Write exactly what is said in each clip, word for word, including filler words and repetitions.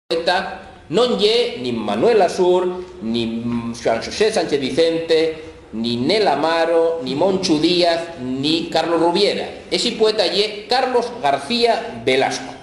poeta non ye nin Manuel Asur, nin Xuan Xosé Sánchez Vicente, nin Nel Amaro, nin Monchu Díaz, nin Carlos Rubiera. Esi poeta ye Carlos García Velasco.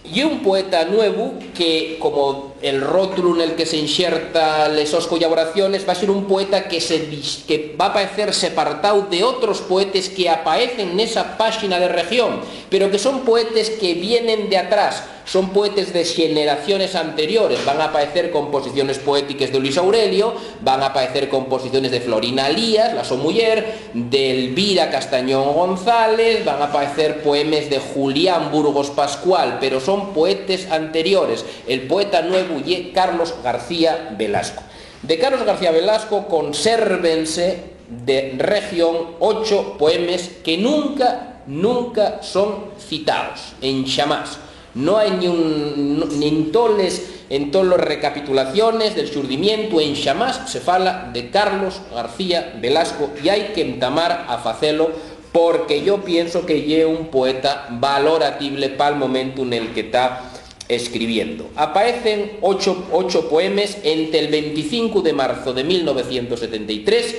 Ye un poeta nuevu que, como el rótulu nel que s'enxerta les sos collaboraciones, va ser un poeta que se dis-, que va paecer separtáu de otros poetes que apaecen nesa páxina de Región, pero que son poetes que vienen de atrás, son poetes de xeneraciones anteriores. Van apaecer composiciones poétiques de Luis Aurelio, van apaecer composiciones de Florina Alías, la so muyer, d'Elvira Castañón González, van apaecer poemes de Julián Burgos Pascual, pero son poetes anteriores. El poeta nuevu ye Carlos García Velasco. De Carlos García Velasco consérvense de Región ocho poemes que nunca, nunca son citaos, enxamás. No hai nin un, nin toles, en toles recapitulaciones del xurdimientu, enxamás se fala de Carlos García Velasco, y hai qu'entamar a facelo, porque yo pienso que ye un poeta valoratible pal momentu nel que ta escribiendo. Apaecen ocho, ocho poemes ente el venticinco de marzo de mil novecientos setenta y tres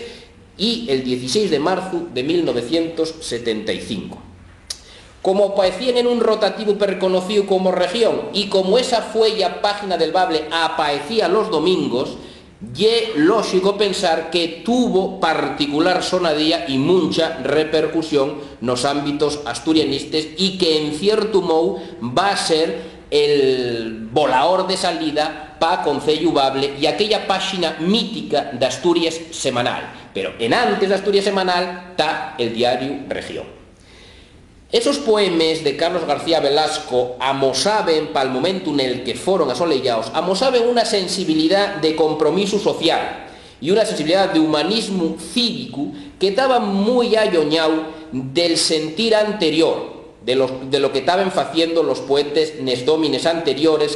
y el dieciséis de marzo de mil novecientos setenta y cinco. Como apaecíen en un rotativu perconocíu como Región, y como esa fueya página del bable apaecía los domingos, ye lóxico pensar que tuvo particular sonadía y muncha repercusión nos ámbitos asturianistes, y que, en ciertu mou, va ser el volaor de salida pa Conceyu Bable y aquella páxina mítica d'Asturias Semanal. Pero enantes d'Asturias Semanal ta el diariu Región. Esos poemes de Carlos García Velasco amosaben, pal momentu nel que foron asoleyaos, amosaben una sensibilidá de compromisu social y una sensibilidá d'humanismu cívicu que taba mui alloñao del sentir anterior, de lo, de lo que taben faciendo los poetes nes dómines anteriores,